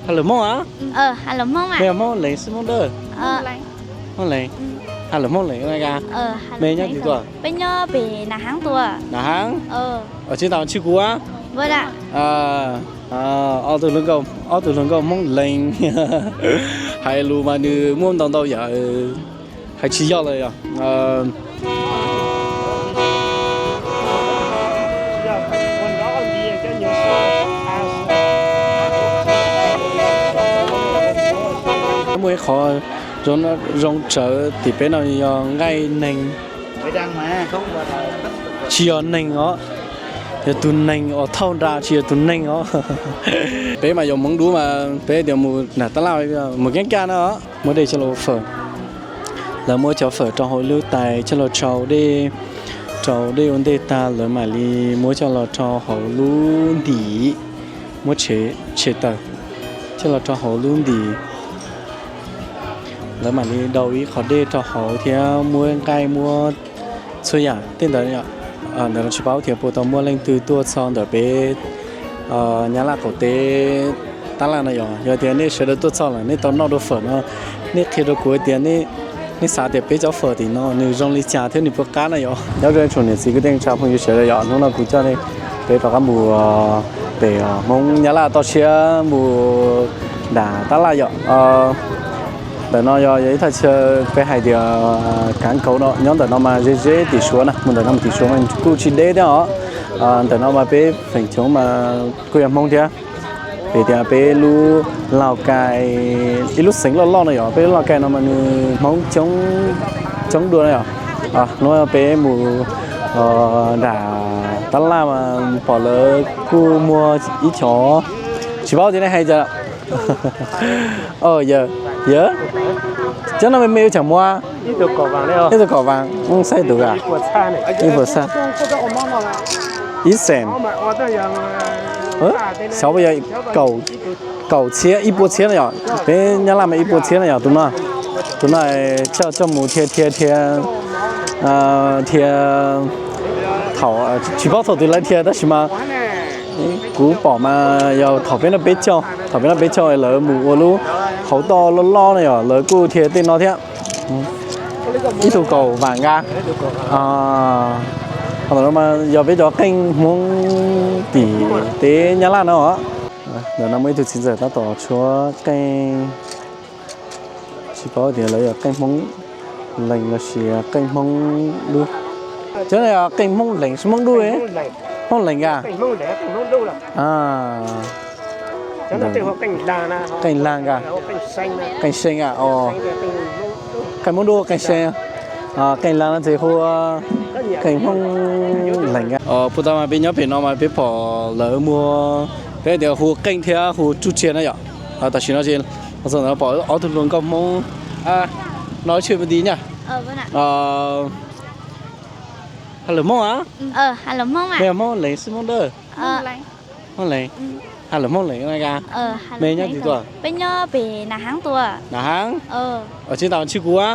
Has lus Hmoob a? Mej yog Hmoob Lees xwb Hmoob Dawb? Hmoob Lees. Has lus Hmoob Lees na ka? Mej nyob twg tuaj? Nav Haav. Tsis tas tsis kuv a? Ob tug hluas nkauj Hmoob Lees. Hais lus mas nws muaj ntau ntau yam, hais tsis yog lawm yog. Muaj ib qho zoo tsawv tim peb no yog nqaij neeg. Tsis yog neeg os, yog tus neeg uas thauj nra tsis yog tus neeg os. Peb mas yog Hmoob dub mas peb tias mus nram tab laj mus keeb kaj na, muab dej coj los ua fawm. Lawv muab cov fawm rau hauv lub tais coj los tsau dej, rau dej ua ntej tag lawv mam li muab coj los rau hauv lub ntim, muab tshem tawm, coj los rau hauv lub ntim. Lawv mam li daus ib qho dej rau hauv thiab muab nqaij muab txhua yam tej ntawd. Ntawm no tsis paub tias puas tau muaj leej twg tuaj txog ntawm peb Nyab Laj qaum teb tab laj no yog. Yog tias nej sawv daws tuaj txog lawm nej tau noj dua fawm no, nej qhia rau kuv tias nej xav tias peb cov fawm tim no nws zoo li cas thiab nws puas qab na yog. Nyob zoo tsoom niam txiv kwv tij neej tsa phooj ywg sawv daws yog, hnub no kuv coj nej peb rov qab mus pem Hmoob Nyab Laj toj siab mus nram tab laj yom. Ntawm no yog yog ib thaj chaw peb hais tias Kav Kauv no, nyob ntawm no mas ze ze tim Suav na, mus ntawm no mus tim Suav mas kuj tsis deb thiab os. Ntawm no mas peb feem coob mas kuj yog Hmoob thiab, vim tias peb lub Lauj Kais, ib lub xeev loj loj no yog, peb lub Lauj Kais no mas nws Hmoob coob dua no yog. Hnub no peb mus nram tab laj mas pom lawv kuj muag ib cov, tsis paub tias nej hais cas. Yawg, cov no me me ua cas muag? Ib tug kaum vaas, saib tus a, ib puas txhab, ib xees, xyov puas yog kaum txhiab, ib puas txhiab no yog, peb Nyab Laj mas ib puas txhiab no yog tus no. Tus no coj coj mus dhia dhia dhia dhia, thaum tsis paub thaum twg lawv dhia tab sis mas kuv pom mas yog thaum peb noj peb caug, thaum peb noj peb caug lawv mus ua lub hauv toj loj loj no yog lawv kuj dhia tej no thiab. Ib tug kaum vaas nka. Qhov ntawm no mas yog peb cov qeej Hmoob tim teb Nyab Laj no. Ntawm no muaj ib tug txiv ntxawm tab tom tshuab qeej, tsis paub tias lawv yog qeej Hmoob Lees los sis qeej Hmoob Dub. Cov no yog qeej Hmoob Lees, Hmoob Dub, Hmoob Lees a. Qeej Laag a, qeej See a, qeej Hmoob Dub qeej See, qeej Laag no ces hu qeej Hmoob Lees a. Puag ta mas peb nyob pem no mas peb pom lawv muag, peb tias hu qeej thiab hu tsuj tsiag na yom. Tam sim no ces pom ob tug hluas nkauj Hmoob no tshwj mus nti nyaj. Has lus Hmoob a? Mej yog Hmoob Lees xwb Hmoob Dawb? Hmoob Lees. Has lus Hmoob Lees na ka? Mej nyob twg tuaj? Nav Haav. Tsis tas tsis kuv a?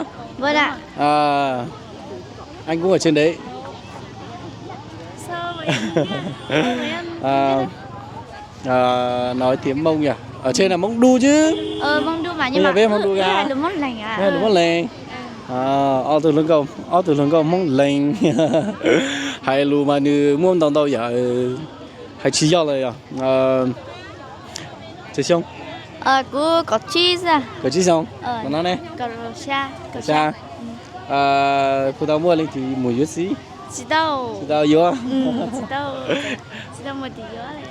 Anh cũng ở trên đấy. Nói tiếng Mông nhỉ? Ở trên là Mông Đu chứ. Bây giờ biết Mông Đu ra. Hmoob Lees. Ob tug hluas nkauj, ob tug hluas nkauj Hmoob Lees. Hais lus mas nws muaj ntau ntau yam, hais tsis yog lawm yog. Cov xyoo? Kaum tsib xyoo. No ne? Puas tau muaj leej twg mus yuav txiv? Tsis tau yuav.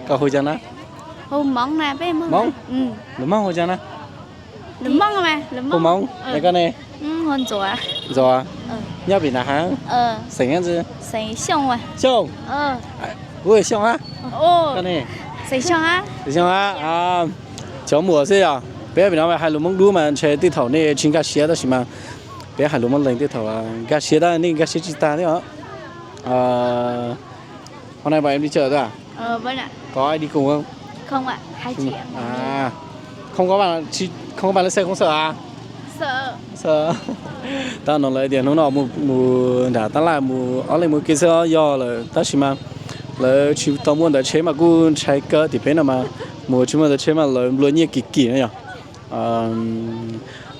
Koj hu cas na? Hmoob? Lus Hmoob hu cas na? Hu Hmoob, koj ne? Ntxuav. Nyob pem Nav Haav? Xeem Xyooj. Kuv Xyooj a. Koj ne? Xeem Xyooj a. Cov muam xwb yog peb pem no hais lus Hmoob Dub mas ntshe tej thaum nej tsis nkag siab tab sis mas peb hais lus Hmoob Lees tej thaum nkag siab tab nej nkag siab tsis tag thiab os. Hôm nay bọn em đi chợ thôi à? Có ai đi cùng không? Không ạ, hai chị em. À, không có bạn, chị, không có bạn lái xe không sợ à? Sợ. Sợ. Tab no lawv tias hnub no mus, mus nram tab laj mus ob leeg mus kev xwb yog lawm tab sis mas lawv tsis tau muaj ntawv tsheb mas kuj ntshai kawg tim peb no mas Mus tsis muaj tau tsheb mas lawv nplua nyiaj kim kim na yog.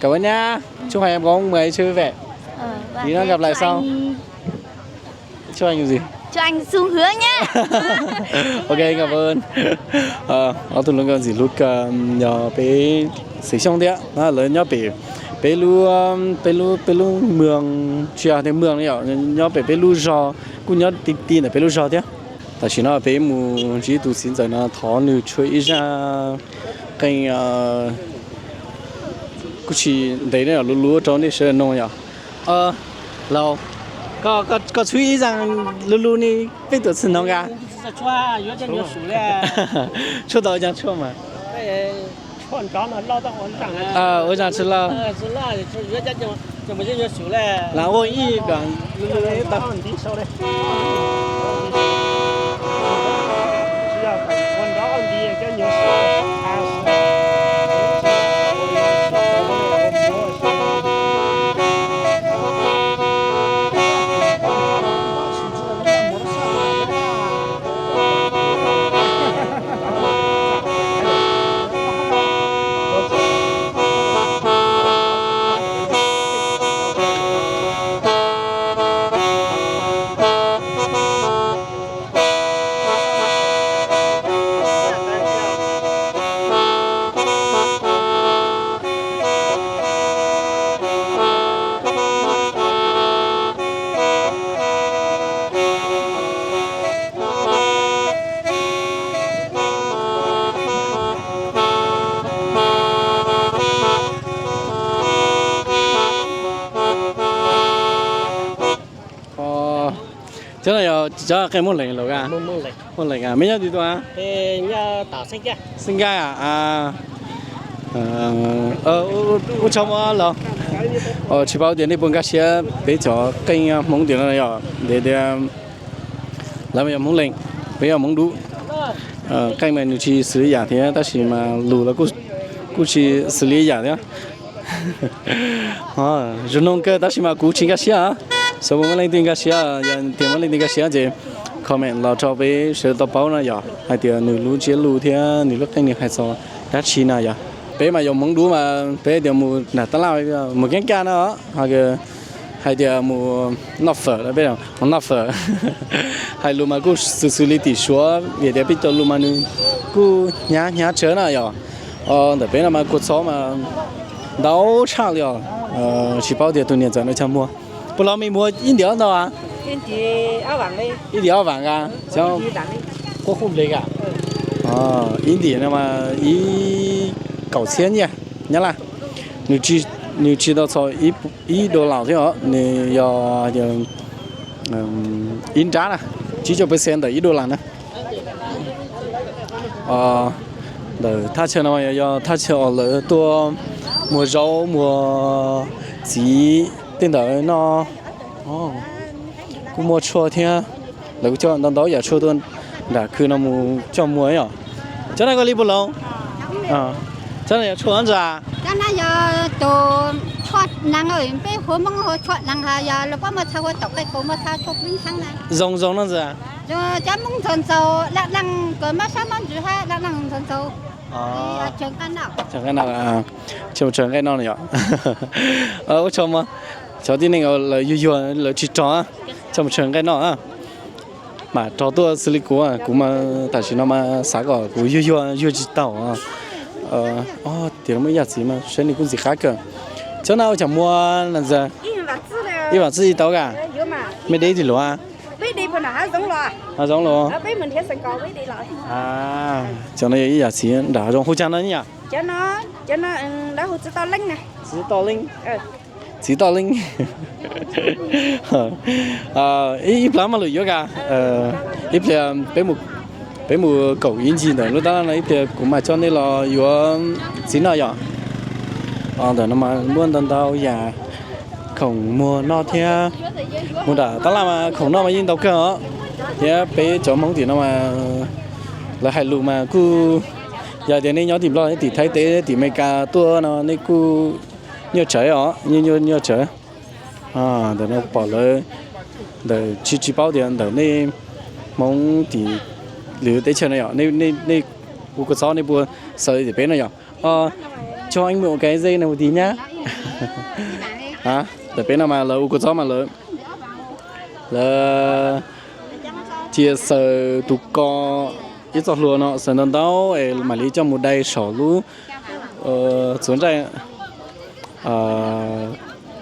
Cảm ơn nhá. Chúc hai em có một ngày chơi vui vẻ. Ờ, và Tí nữa thế gặp lại chúc sau. Anh Chúc anh gì? Chúc anh sung sướng nhá. Ok, cảm ơn. Ob tug hluas nkauj ntxim hlub kawg, yog peb xeem Xyooj thiab na, lawv nyob pem peb lub, peb lub, peb lub mws, tsis yog tias mws no yom, nyob pem peb lub zos, kuj nyob ti ti ntawm peb lub zos thiab. Tam sim no peb mus ntsib tus txiv ntxawm no thov nws tshuab ib zaj qeej kuj tsis ntev ne, luv luv rau nej sawv daws nug yom. Laus, koj tshuab ib zaj luv luv ne, peb tuam txhim no nka. Tshuab tau ib zaj tshuab mas. Ua zaj tshuab lauj. Lam ua ib pliag luv luv tau. Cov no yog cov qeej Moob Lees los? Moob Lees. Mej nyob twg tuaj? Xeeb Nkaj. Ua tsaug mog los. Tsis paub tias nej puas nkag siab peb cov qeej Hmoob tiam no yog ntev tias lawv mas yog Hmoob Lees, peb yog Hmoob Dub. Qeej mas nws tsis xws li yam thiab tab sis mas lus los kuj tsis xws li yam thiab. Zoo mloog kawg tab sis mas kuv tsis nkag siab. Xyov puas muaj leej twg nkag siab, yog tias muaj leej twg nkag siab ces comment los rau peb sawv daws tau paub na yom, hais tias nws lub ntsiab lus thiab nws lub qeej nws hais txog dab tsi na yom. Peb mas yog Hmoob Dub mas peb tias mus nram tab laj mus keeb kaj no, hais tias mus noj fawm, peb mus noj fawm. Hais lus mas kuj xws xws li tim Suav vim tias peb cov lus mas nws kuj hnyav hnyav tsawv na yom. Ntawm peb no mas kua txob mas ntau tshaj li os. Tsis paub tias tus niam ntxawm no cog muag. Puas los mej muag ib ntim ob ntau a? Ib ntim ob vam a, cov quab qub npleg a. Ib ntim no mas ib kaum txhiab nyiaj Nyab Laj. Nws tsis tau txog ib dollar thiab os, nws yog ib nrab na, tsib caug percent ntawm ib dollar na. Ntawm thaj chaw no yog thaj chaw uas lawv tuaj muag zaub muag txiv tej ntawd no. Kuj muaj tshuaj thiab, lawv kuj coj ntau ntau yam tshuaj tuaj nram khw no mus coj muag yom. Cov no koj li puas loos? Cov no yog tshuaj ntsa? Cov no yog tus tshuaj nees, peb hu Hmoob hu tshuaj nees, yog lawv pab muaj txha hu taum qe kaus, muaj txha tshuaj pib ntxhab na. Zoo zoo no ntxiv. Cov Hmoob ntxaug ntxaug, dab neeg kws mob sab mob ntsws hab dab neeg ntxaug ntxaug. Tseem nqaij noj, tseem nqaij noj yom. Ua tsaug mog, cov tib neeg lawv yuag yuag lawv tsis rog, tseem nqaij noj. Mam rog tuaj xws li kuv, kuv mas tam sim no mas xav kom kuv yuag yuag yuag tsis tau. Tias muaj ib yam txiv mas saib nws kuj ntxim qab kawg. Cov no ua cas muag na ntxiv? Ib vam txwj tau ka? Mej de twg luav? Hav Zoov los? Cov no yog ib yam txiv nram Hav Zoov hu cas no yom? Txiv Toj Leeb. Txiv Toj Leeb. Ib plag maj lug yuav ka. Ib pliag peb mus kaum ib ncig ntawm lub tab laj no ib pliag kuv mam coj nej los yuav txiv noj yom. Ntawm no mas muaj ntau ntau yam khoom muag noj thiab. Mus nram tab laj mas khoom noj mas yeej ntau kawg os. Thiab peb cov Hmoob tim no mas lawv hais lus mas kuj, yog tias nej nyob tim Nplog, tim Thaib teb, tim Amelikas tuaj no nej kuj nyuaj tsawv os, nyuaj nyuaj tsawv. Ntawm no pom lawv ntawm tsis tsis paub tias ntawm nej Hmoob tim lwm teb chaws no yom, nej Ua kua txob nej puas xaws tim peb no yom? Cho anh mượn một cái dây này một tí nhá. Tim peb no mas lawv ua kua txob mas lawv, lawv cia xaws tus ko ib txoj hlua no xaws ntau ntau es mam li coj mus dai saum lub txuas nraij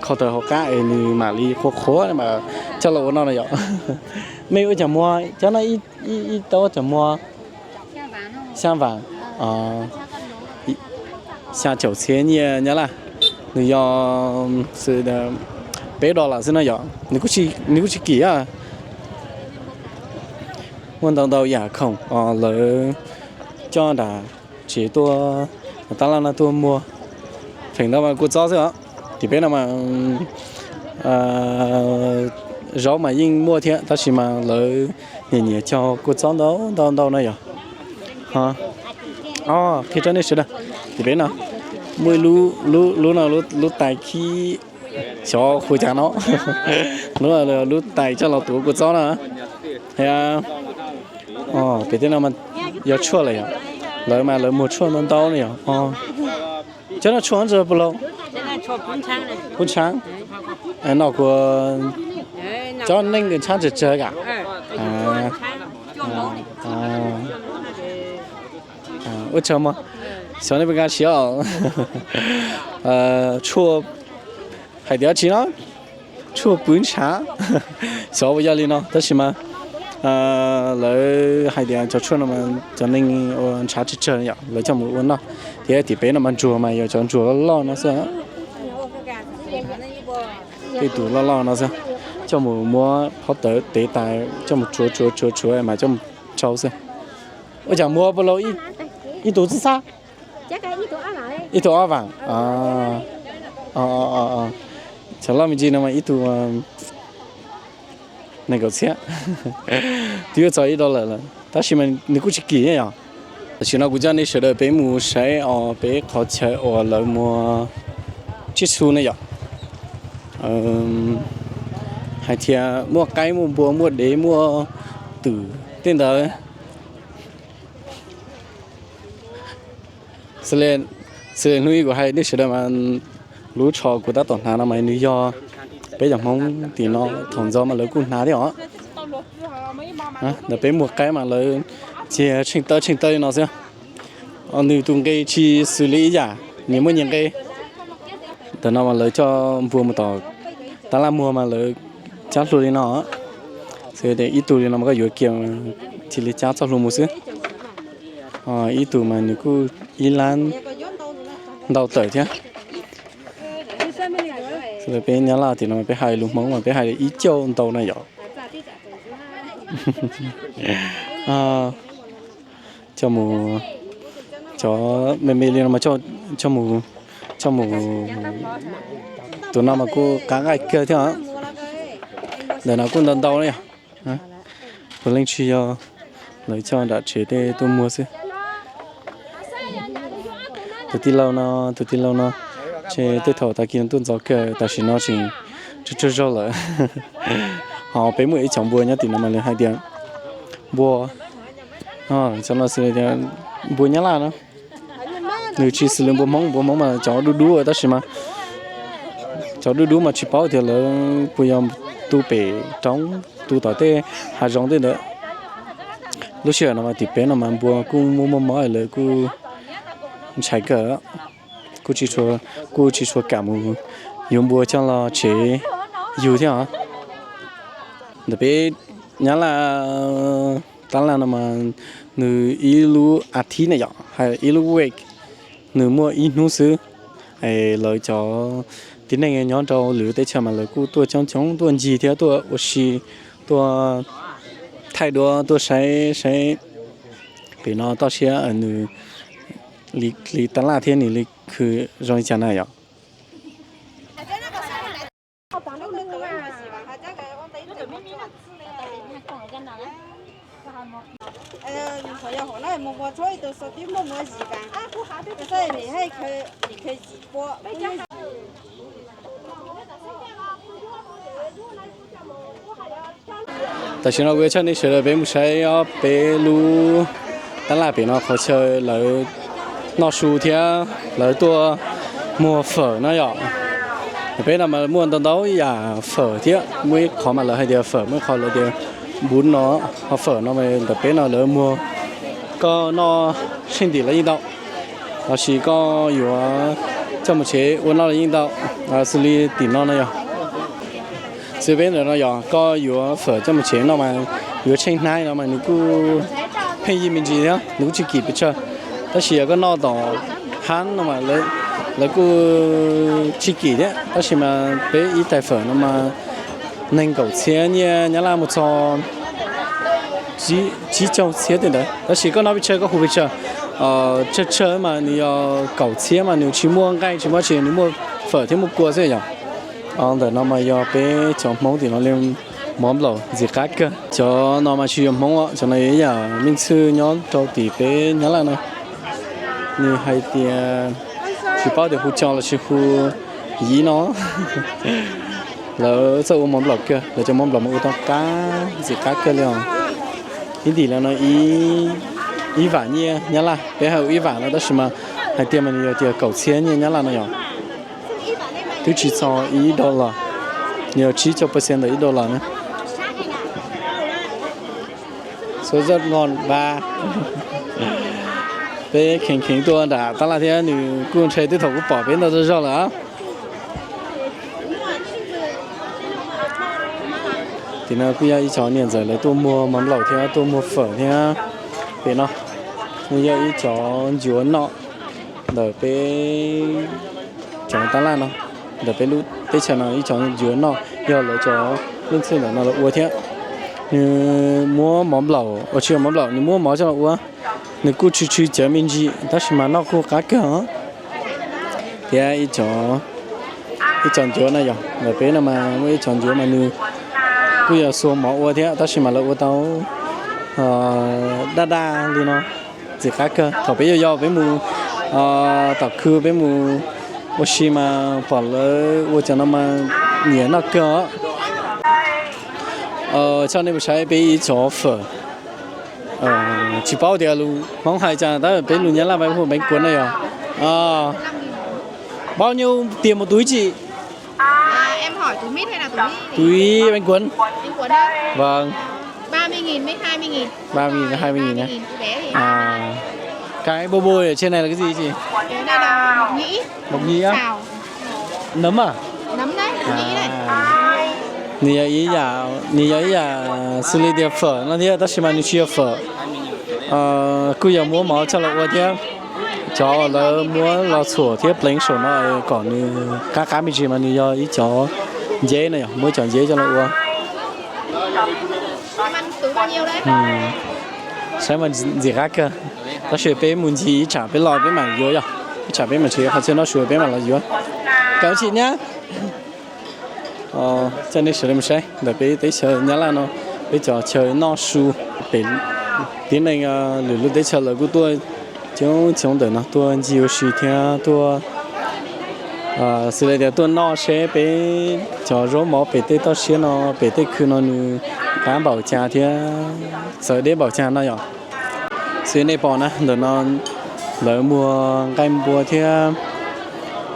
kho taws hauv qab es nws mam li qhuav qhuav mas coj los ua noj no yom. Mej ua cov muag cov no ib tau cov muag xya vam, xya caum txhiab nyiaj Nyab Laj, nws yog peb dollar xwb no yom. Nws kuj tsis kim muaj ntau ntau yam khoom lawv coj nram tsev tuaj, tab laj no tuaj muag, feem ntau mas kua txob xwb os. Tim peb no mas zaub mas yeej muaj thiab tab sis mas lawv nyiam nyiam cog kua txob ntau ntau ntau no yom. Qhia rau nej sawv daws, tim peb no muaj ib lub, lub no lub tais khib, xyov hu cas no, lub, lub tais coj los tuav kua txob no. Pem tej no yog tshuaj lawm yom, lawv mas lawv muag tshuaj ntau ntau no yom. Cov no tshuaj ntawd puas lau? Pub ntshaav. No kuv, cov neeg ntshaav tsawg tsawg kam? Ua tsaug mog, xyov nej puas nkag siab os. Tshuaj hais tias dab tsi no, tshuaj pub ntshaav, xyov puas yog li no tab sis mas lawv hais tias cov tshuaj no mas cov neeg ua ntshav tsawg tsawg yom lawv coj mus ua noj. Thiab tim peb no mas ntsuag mas yog cov ntsuag loj loj no xwb, tej tus loj loj no xwb, coj mus muab phob tawv tev tas coj mus tsuav tsuav tsuav tsuav mas coj mus tsau xwb. Ua cas muag puas lau ib tug txib xab? Ib tug ob vam. Cov loj me ntsis no mas ib tug nees nkaum txhiab, twb yuav txog ib dollar lawm tab sis mas nws kuj tsis kim yom. Tam sim no kuv coj nej sawv daws peb mus saib os peb qhov chaw uas lawv muag tsib xu ne yom. Hais tias muaj qaib muaj npua muaj dev muaj twm tej ntawd. Xws li hnub ib kuv hais nej sawv daws mas lub tsho kuv tab tom hnav no mas nws yog peb cov Hmoob tim no thaum ntxov mas lawv kuj hnav thiab os. Ntawm peb muag qaib mas lawv cia tsheej tawb tsheej tawb li no xwb. Nws tus nqe tsis xws li ib yam, nyias muaj nyias nqe. Ntawm no mas lawv coj npua mus tom tab laj muag mas lawv cab hlua li no. Xws li ib tug li no mas koj yuav kiag cia li cab txoj hlua mus xwb. Ib tug mas nws kuj ib lab ntau tawm thiab. Xws li peb Nyab Laj tim no peb hais lus Hmoob mas peb hais ib cauj ntau na yom. Coj mus, cov me me li no mas coj mus, coj mus, tus no mas kuj qab nqaij kawg thiab. Ntawm no kuj ntau ntau na yom. Puav leej tsis yog, lawv coj nram tsev tej tuaj muag xwb. Tus tij laug no, tus tij laug no, ces tej thaum tag kis no tuaj ntxov kawg tam sim no tseem tsaug tsaug zog lawm. Ho peb muaj ib cov npua nyob tim no mas lawv hais tias npua, cov no xws li tias npua Nyab Laj no. Nws tsis xws li npua Hmoob, npua Hmoob mas cov dub dub tab sis mas cov dub dub mas tsis paub tias lawv puas yog tu pem roob tu tom tej hav zoov tej ntawd. Lub sij hawm no mas tim peb no mas npua kuj muaj muaj mob lawv kuj ntshai kawg, kuj tsis tshua kam mus yuav npua coj los tsev yug thiab os. Ntawm peb Nyab Laj tab laj no mas nws ib lub a thib ne yom, hais ib lub week, nws muaj ib hnub xwb. Es lawv cov tib neeg nyob rau lwm teb chaws mas lawv kuj tuaj coob coob tuaj ncig thiab tuaj ua si, tuaj thaij duab tuaj saib saib pem no toj siab nws li tab laj thiab nws li khw zoo li cas na yom. Tam sim no kuv yuav coj nej sawv daws peb mus saib ob peb lub Tab laj pem no qhov chaw lawv noj su thiab lawv tuaj muag fawm no yom. Peb no mas muaj ntau ntau yam fawm thiab, muaj ib qhov mas lawv hais tias fawm, muaj ib qhov lawv tias npuv no. Ho fawm no mas ntawm peb no lawv muag, koj noj tsheej ntim los yeej tau, lossis koj yuav coj mus tsev ua noj los yeej tau. Xws li tim no no yog, xws peb ntawm no yog koj yuav fawm coj mus tsev noj mas yuav tsheej hnab no mas nws kuj pheej yig me ntsis thiab, nws kuj tsis kim pes tsawg. Tab sis yog koj noj tom hab no mas lawv kuj tsis kim thiab, tab sis mas peb ib tais fawm no mas nees nkaum txhiab nyiaj Nyab Laj mus txog tsib caug txhiab tej ntawd, tab sis koj noj pes tsawg koj hu pes tsawg. Tsawg tsawg mas nws yog kaum txhiab mas nws tsis muaj nqaij tsis muaj tsi, nws muaj fawm thiab muaj kua xwb yom. Ntawm no mas yog peb cov Hmoob tim no li mov nplaum ntxim qab kawg. Cov no mas tsis yog Hmoob os, cov no yog ib yam leej txwj nyob rau tim peb Nyab Laj no. Nws hais tias tsis paub tias hu Co lossis hu Yiv no. Lawv txawj ua mov nplaum kawg, lawv cov mov nplaum mas ua tau qab ntxim qab kawg li os. Ib ntim no no ib vam nyiaj Nyab Laj, peb hais ua ib vam no tab sis mas hais tias mas nws yog tias kaum txhiab nyiaj Nyab Laj no yom. Twb tsis txog ib dollar, nws yog tsib caug percent ntawm ib dollar na. Sua zoj nqos npa. Peb kheev kheev tuaj nram tab laj thiab nws kuj ntshai twb thaum kuj pom peb ntau zoj zog lawm. Tim no kuj yog ib cov niam ntxawm lawv tuaj muag mov nplaum thiab tuaj muag fawm thiab. Pem no kuj yog ib cov ncuav noj ntawm peb cov tab laj no, ntawm peb lub teb chaws no ib cov ncuav noj yog lawv cov leej txwj ntawm no lawv ua thiab. Nws muab mov nplaum, ua tsis yog mov nplaum, nws muab mov coj los ua, nws kuj tshwm tshwm cawv me ntsis tab sis mas noj kuj qab kawg os. Thiab ib cov ncuav no yog ntawm peb no mas muaj ib cov ncuav mas nws kuj yog xuas mov ua thiab tab sis mas lawv ua tau daj daj li no, ntxim qab kawg. Thaum peb yau yau peb mus tom khw peb mus ua si mas pom lawv ua cov no mas nyiam noj kawg os. Coj nej mus saib peb ib cov fawm. Tsis paub tias lus Hmoob hais cas tab peb lus Nyab Laj peb hu bánh cuốn no yog. Bao nhiêu tiền một túi chị? Túi bánh cuốn. Vâng. Ba mươi nghìn với hai mươi nghìn nhé. Cái bô bô ở trên này là cái gì chị? Mộc nhĩ á? Nấm à? Nấm đấy, mộc nhĩ đấy. Nws yog ib yam, nws yog ib yam xws li tias phở no thiab tab sis mas nws tsis yog phở. Kuj yog muab mov coj los ua thiab. Cov uas lawv muab los txhuam thiab pleev saum no kom nws qab qab me ntsis mas nws yog ib cov nceb no yog muab cov nceb coj los ua. Saib mas ntxim qab kawg. Tab sis peb mus ncig ib tsam peb los peb mam yuav yog, ib tsam peb mam tsev qhov txhia noj su peb mam los yuav. Kawm tsis nyab. Coj nej sawv daws mus saib ntawm peb teb chaws Nyab Laj no, peb cov chaw noj su, pem tib neeg lwm lub teb chaws lawv kuj tuaj coob coob ntawm no tuaj ncig ua si thiab tuaj xws li tias tuaj noj seb peb cov zaub mov pem tej toj siab no pem tej khw no nws qab npaum cas thiab txawv deb npaum cas no yom. Xws nej pom na ntawm no lawv muag nqaij npua thiab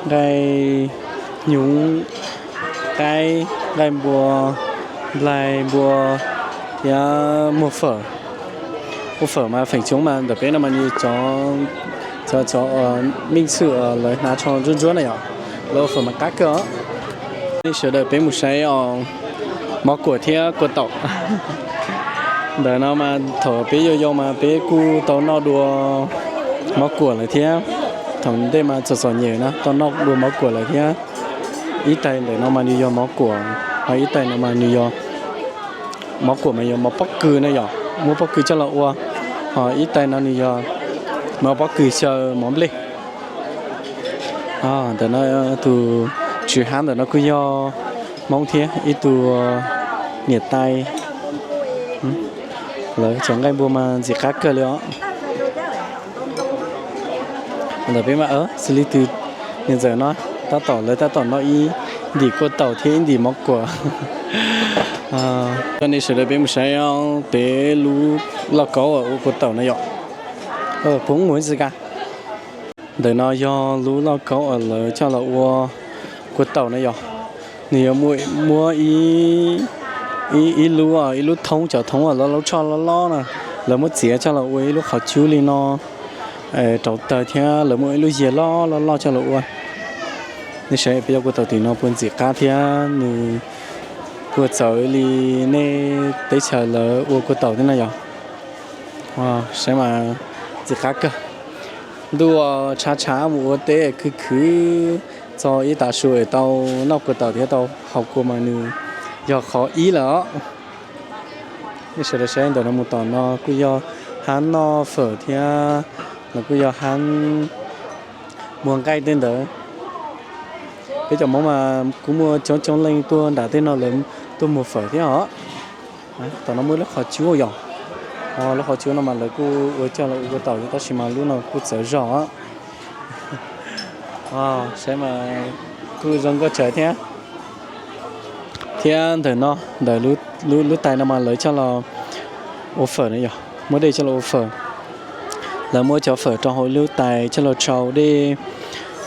nqaij hnyuv, qaib, nqaij npua, nplaig npua thiab muag fawm. Ua fawm mas feem coob mas ntawm peb no mas nws cov, cov, cov mej txwj lawv hnav tsho ntsuab ntsuab na yom, lawv ua fawm mas qab kawg os. Nej sawv daws peb mus saib os, mov kuam thiab kua taum. Ntawm no mas thaum peb yau yau mas peb kuj tau noj dua mov kuam lawm thiab. Thaum ntej mas txom txom nyem na tau noj dua mov kuam lawm thiab. Ib tais ntawm no mas nws yog mov kuam, ho ib tais no mas nws yog mov kuam mas yog mov pob kws na yom, muab pob kws coj los ua. Ho ib tais no nws yog mov pob kws xyaw mov nplej. Ntawm no tus tswv hab ntawm no kuj yog Hmoob thiab ib tug niam tais. Lawv cov nqaij npua mas ntxim qab kawg li os. Ntawm peb mas xws li tus niam ntxawm no tab tom lawv tab tom noj ib ntim kua taum thiab ib ntim mov kuam. Coj nej sawv daws peb mus saib peb lub lauj kaub uas ua kua taum no yom. Puv mus ib txhis ka. Ntawm no yog lub lauj kaub uas lawv coj los ua kua taum na yom. Nws yuav muaj ib, ib lub, ib lub thoob, cov thoob uas loj loj, tshoj loj loj na, lawv muab txiav coj los ua ib lub qhov cub li no rau tawg thiab lawv muaj ib lub yias loj loj loj coj los ua. Nej saib peb cov kua taum tim no puas ntxim qab thiab nws puas txawv li nej teb chaws lawv ua kua taum thiab na yom. Saib mas ntxim qab kawg. Ntuj tshav tshav mus ua teb khwv khwv txog ib tav su es tau noj kua taum thiab tau haus kua mas nws yog qhov ib lawm os. Nej sawv daws saib ntawm no mus tom no kuj yog hab noj fawm thiab los kuj yog hab muag nqaij tej ntawd. Peb cov Hmoob mas kuj muaj coob coob leej tuaj nram tej no lawv tuaj muag fawm thiab os. Tom no muaj lub qhov cub yom. Lub qhov cub no mas lawv kuj ua coj los ua kua taum tab sis mas lub no kuj txawv zog. Saib mas kuj zoo nkauj tsawv thiab. Thiab ntawm no ntawm lub tais no mas lawv coj los ua fawm na yom, muab dej coj los ua fawm. Lawv muab cov fawm rau hauv lub tais coj los tsau dej,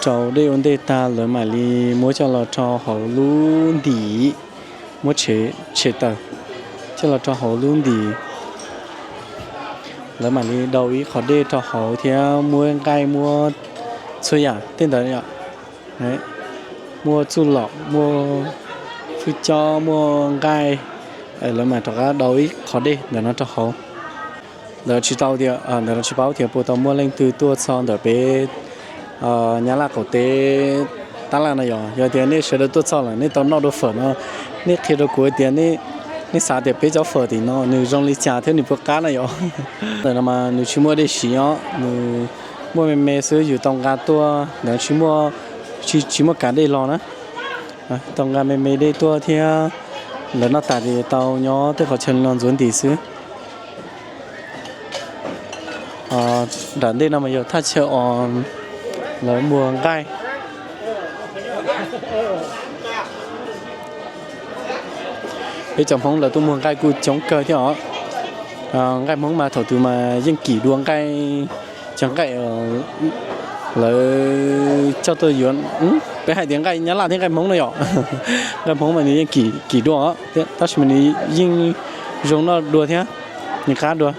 tsau dej ua ntej tag lawv mam li muab coj los rau hauv lub ntim, muab tshem taws coj los rau hauv lub ntim. Lawv mam li daus ib qhov dej rau hauv thiab muab nqaij muab txhua yam tej ntawd, muaj txuj lom, muaj fwj cob, muaj nqaij, lawv mam rov qab daus ib qhov dej ntawm no rau hauv. Ntawm no tsis tau tias, ntawm no tsis paub tias puas tau muaj leej twg tuaj txog ntawm peb Nyab Laj qaum teb tab laj no yom. Yog tias nej sawv daws tuaj txog lawm nej tau noj dua fawm no, nej qhia rau kuv tias nej xav tias peb cov fawm tim no nws zoo li cas thiab nws puas qab na yom. Ntawm no mas nws tsis muaj dej siv os, nws muaj me me xwb, yus tau nqa tuaj ntawd, tsis muaj kav dej los na. Tau nqa me me dej tuaj thiab lawv noj tas ces tau nyob tej qhov chaw li no ntxuav ntim xwb. Nram ntej no mas yog thaj chaw uas lawv muag nqaij. Peb cov Hmoob lawv tuaj muag nqaij kuj coob kawg thiab os. Nqaij Hmoob mas thaum twg mas yeej kim dua nqaij, cov nqaij lawv coj tuaj yuav, peb hais tias nqaij Nyab Laj thiab nqaij Hmoob no yom. Nqaij Hmoob mas nws yeej kim dua, tab sis mas nws yeej zoo noj dua thiab, nws qab dua.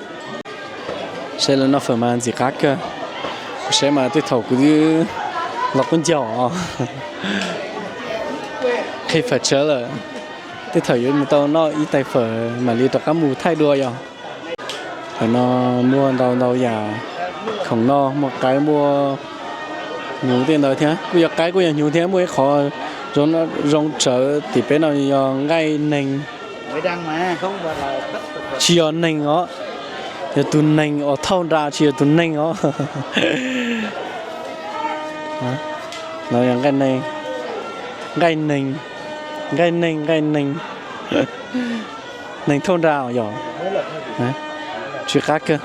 Saib lawv noj fawm mas ntxim qab kawg. Kuv saib mas tej thaum kuv twb los qub ncaug os, qhia fawm tsawv lawm. Tej thaum yuav mus tau noj ib tais fawm mam li rov qab mus thaij dua yom. Thaum no muaj ntau ntau yam khoom noj, muaj qaib muaj hnyuv tej ntawd thiab, kuj yog qaib kuj yog hnyuv thiab. Muaj ib qho zoo tsawv tim peb no yog nqaij neeg, tsis yog neeg os, yog tus neeg uas thauj nra, tsis yog tus neeg os. Los yog nqaij neeg, nqaij neeg, nqaij neeg, nqaij neeg, neeg thauj nra yom. Tsis qab kawg.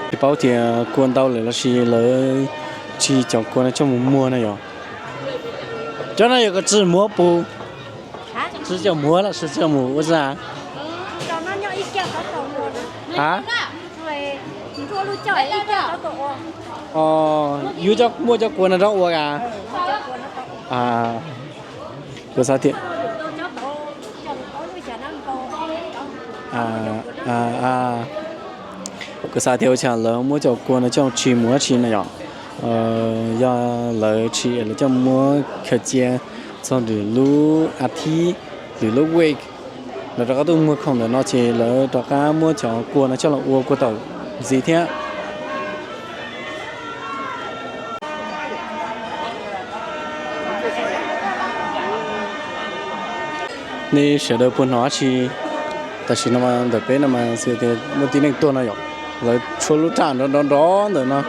Tsis paub tias kua ntau lawm los sis lawv tsis cov kua no coj mus muag na yom. Cov no yog koj tsis muag pus, tsis coj muag los sis tsis coj mus ua zaj. A, yus muaj cov kua no rov ua a? Kuv xav tias, kuv xav tias ua cas lawv muab cov kua no coj tsis mus dab tsi na yom. Yog lawv tsis, lawv coj muab khaws cia txog lwm lub a thib, lwm lub week, lawv rov qab tuaj muag khoom ntawm no ces lawv rov qab muab cov kua no coj los ua kua taum ntxiv thiab. Nej sawv daws puas hnov dab tsi? Tam sim no ntawm peb no mas xwb tias muaj tib neeg tuaj no yom, lawv tshuab lub raj nrov nrov nrov ntawm no.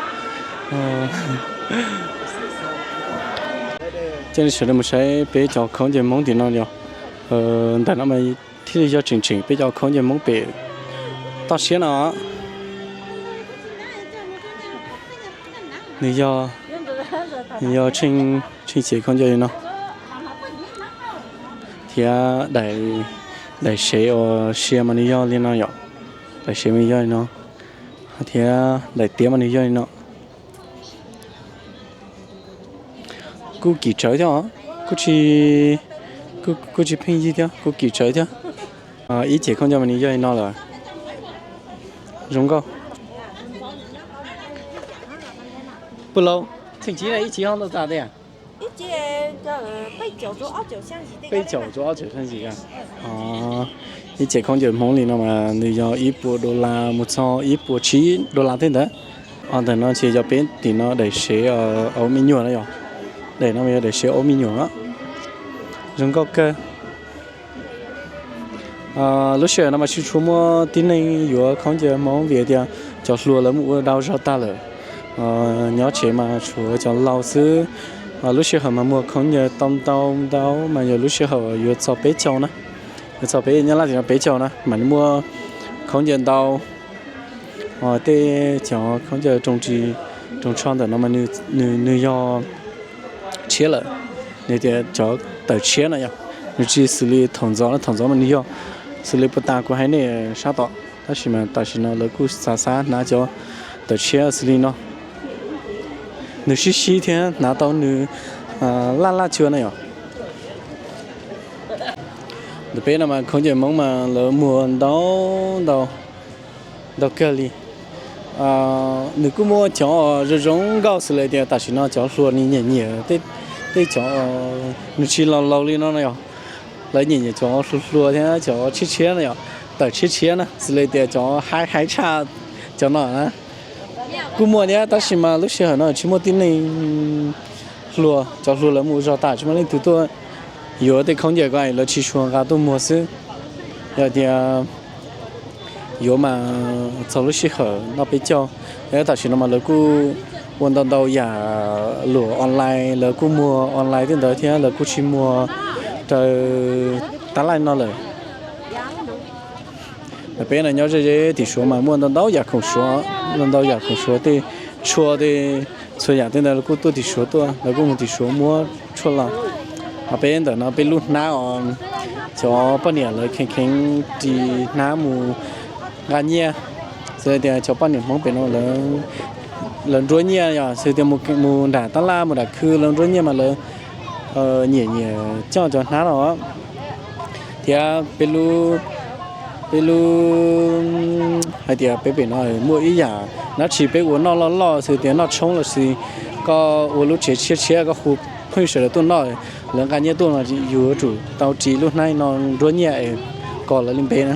Coj nej sawv daws mus saib peb cov khaub ncaws Hmoob tim no yom. Ntawm no mas thiaj li yog tseem tseem peb cov khaub ncaws Hmoob pem toj siab no. Nws yog, nws yog tsheej cev khaub ncaws li no thiab daim sev uas sia mas nws yog li no yom. Daim sev mas yog li no. Thiab daim tiab mas nws yog li no. Kuj kim tsawv thiab os, kuj tsis pheej yig thiab, kuj kim tsawv thiab. Ib cev khaub ncaws mas nws yog li no lawm. Zoo nkauj. Pw lau, txheej tsis ib tsis ho ntau tas tias peb caum rau ob caum xya yim. Ib cev khaub ncaws Hmoob li no mas nws yog ib puas dollar mus txog ib puas tsib dollar tej ntawd. Ntawm no ces yog peb tim no daim sev aub me nyuam na yom. Daim no yog daim sev aub me nyuam. Zoo nkauj kawg. Lub sij hawm no mas tsis tshua muaj tib neeg yuav khaub ncaws Hmoob vim tias cov hluas lawv mus ua dau zog tag lawm. Nyob tsev mas tshuav cov laus xwb. Lub sij hawm mas muag khaub ncaws tau ntau ntau mas yog lub sij hawm yuav txog peb caug na. Yuav txog peb, Nyab Laj tim no peb caug na mas nws muaj khaub ncaws ntau. Tej cov khaub ncaws roos tsho ntawm no mas nws yog tshiab lawm. Nws tias cov tawm tshiab no yog, nws tsis xws li thaum ntxov, thaum ntxov mas nws yog xws li puag ta kuv hais nej sab tom, tab sis mas tam sim no lawv kuj xav xav hnav cov tawm tshiab xws li no. Nws sib sib thiab hnav tau nws laj laj tshua na yom. Ntawm peb no mas khaub ncaws Hmoob mas lawv muag ntau ntau ntau kawg li. Nws kuj muaj cov zoo zoo nkauj xws li tias tam sim no cov hluas nws nyiam nyiam tej cov nws tsis laus laus li no no yog. Lawv nyiam nyiam cov hluas hluas thiab cov tshiab tshiab no yog, tawm tshiab tshiab na xws li tias cov haib haib tshaj cov no na. Kuj muaj thiab tab sis mas lub sij hawm no tsis muaj tib neeg hluas, cov hluas lawv mus zog tas tsis muaj leej twg tuaj yuav tej khaub ncaws ko lawv tsis tshua nqa tuaj muag xwb. Yog tias yuav mas txog lub sij hawm noj peb caug. Tam sim no mas lawv kuj ua ntau ntau yam luam online, lawv kuj muag online tej ntawd thiab lawv kuj tsis muag raws tab laj no lawm. Peb no nyob ze ze tim Suav mas muaj ntau ntau yam khoom Suav, ntau ntau yam khoom Suav tej tshua tej txhua yam tej ntawd lawv kuj tuaj tim Suav tuaj, lawv kuj mus tim Suav muab tshuaj los. Ho peb ntawm no peb lub hnab os, cov poj niam lawv kheev kheev ris hnab mus nqa nyiaj, xws li tias cov poj niam Hmoob pem no lawv nruab nyiaj yog xws tias mus nram tab laj mus nram khw lawv nruab nyiaj mas lawv nyiam nyiam coj cov hnab no. Thiab peb lub, peb lub, hais tias peb pem no muaj ib yam dab tsi peb ua noj loj loj xws tias noj tshoob los sis koj ua lub tsev tshiab tshiab koj hu pheej sawv daws tuaj noj, lawv nqa nyiaj tuaj no yus yuav tsum tau ris lub hnab no nruab nyiaj es kom lawv li npe na.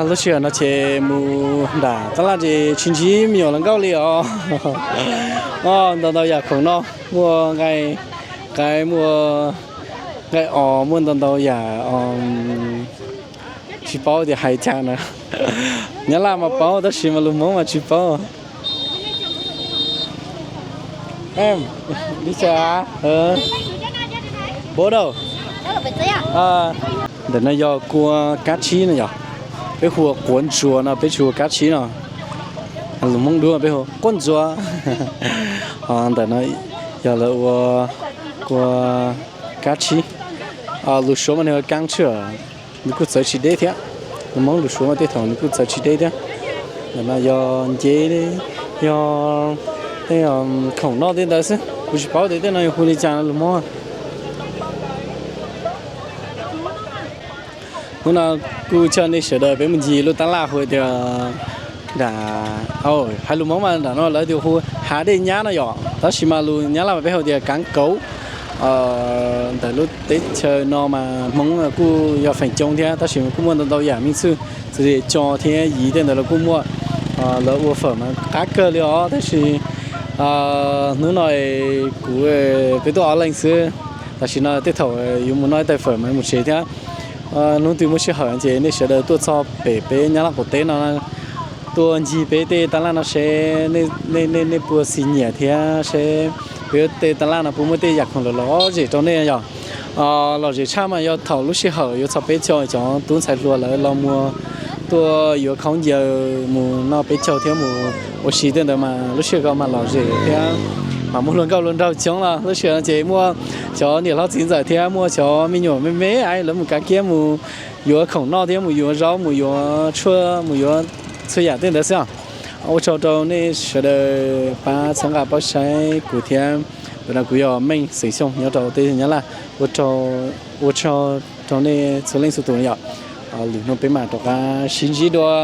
Lub sij hawm no ces mus nram tab laj ces tsis ntsib me nyuam hluas nkauj li os. Ntau ntau yam khoom no, muaj nqaij qaib, muaj nqaij os, muaj ntau ntau yam, tsis paub tias hais cas na. Nyab laj mas paub tab sis mas lus Hmoob mas tsis paub. Em, đi chợ hả? Ơ. Bố đâu? Ntawm no yog kua kab tsib no yog, peb hu ua quav ntsuas no, peb tsis hu ua kab tsib no. Lus Hmoob dua peb hu quav ntsuas. Ntawm no yog lawv ua kua kab tsib. Lus Suav mas nws hu kab tswb, nws kuj txawv tsis deb thiab. Lus Hmoob lus Suav mas tej thaum nws kuj txawv tsis deb thiab. Ntawm no yog nce, yog tej khoom noj tej ntawd xwb, kuv tsis paub tias tej no yog hu li cas lus Hmoob. Hnub no kuj coj nej sawv daws peb mus ncig lub tab laj hu tias, hais lus Hmoob mas nram no lawv tias hu hav dej nyab no yom, tab sis mas lus Nyab Laj mas peb hu tias kaav kauv. Ntawm lub teb chaws no mas Hmoob kuj yog feem coob thiab tab sis kuj muaj ntau ntau yam me ntxwj, xws li co thiab yiv tej ntawd los kuj muaj. Lawv ua fawm mas qab kawg li os, tab sis hnub no kuv, peb tuaj ob leeg xwb. Tam sim no tej thaum yuav mus noj ib tais fawm mas mus tsev thiab. Hnub twg muaj sij hawm ces nej sawv daws tuaj txog pem peb Nyab Laj qaum teb no, tuaj ncig peb tej tab laj no seb nej puas xis nyiam thiab seb peb tej tab laj no puas muaj tej yam khoom lom lom zem rau nej yom. Lom zem tshaj mas yog thaum lub sij hawm yuav txog peb caug cov tub ntxhais hluas lawv los muag tuaj yuav khaub ncaws mus noj peb caug thiab mus ua si tej ntawd mas lub sij hawm ko mas lom zem thiab Mas muaj hluas nkauj hluas nraug coob los lub sij hawm no ces muaj cov niam hlob txiv ntxawm thiab muaj cov me nyuam me me es lawv mus kav kiab mus yuav khoom noj thiab mus yuav zaub mus yuav tshuaj mus yuav txhua yam tej ntawd xwb os. Ua tsaug rau nej sawv daws pab txhawb nqa pab saib kuv thiab. Ntawm no kuv yog Meej xeem Xyooj nyob rau teb chaws Nyab Laj. Ua tsaug rau nej txhua leej txhua tus yom. Lwm hnub peb mam rov qab sib ntsib dua.